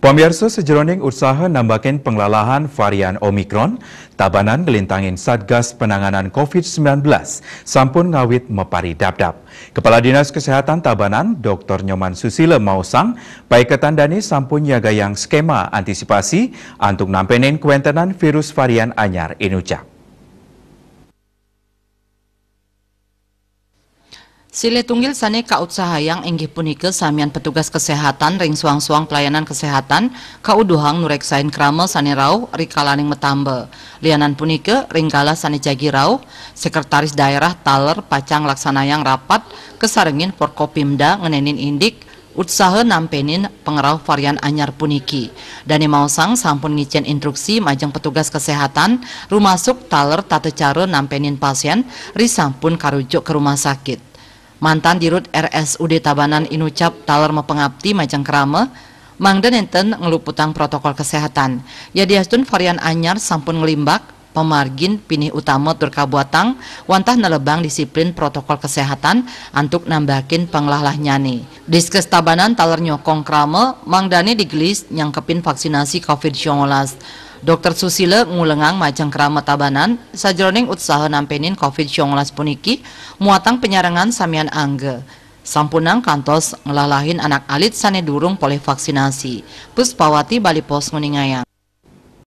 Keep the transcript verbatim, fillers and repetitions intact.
Pamiarsa, sajeroning usaha nambakin panglalahan varian Omicron, Tabanan nglintangin Satgas Penanganan covid sembilan belas sampun ngawit mapari dapdap. Kepala Dinas Kesehatan Tabanan, Doktor Nyoman Susila maosang, paiketan dane sampun nyagayang skema antisipasi antuk nampenin kwentenan virus varian anyar inucap. Silih tunggil sane kautsahayang inggih punika samian petugas kesehatan ring suang-suang pelayanan kesehatan, kauduhang nureksain krama sane rauh rikalaning matamba. Lianan punika, ring galah sane jagi rauh, Sekretaris Daerah taler pacang nglaksanayang rapat kasarengin Forkopimda ngenenin indik utsaha nampenin pangrauh varian anyar puniki. Dane maosang sampun ngicen instruksi majeng petugas kesehatan, rumasuk taler tata cara nampenin pasien risampun karujuk ka rumah sakit. Mantan Dirut R S U D Tabanan inucap taler mapangapti majeng krama, mangda nenten ngluputang protokol kesehatan. Yadiastun varian anyar sampun nglimbak, pamargin pinih utama tur kabuatang wantah nelebang disiplin protokol kesehatan antuk nambakin panglalahnnyane. Diskes Tabanan taler nyokong krama mangdane digelis nyangkepin vaksinasi covid sembilan belas. Doktor Susila ngulengang majeng krama Tabanan sajeroning utsaha nampenin covid sembilan belas puniki muatang panyarengan samian angga. Sampunang kantos nglalahin anak alit sane durung polih vaksinasi. Puspawati, Bali Post, nguningayang.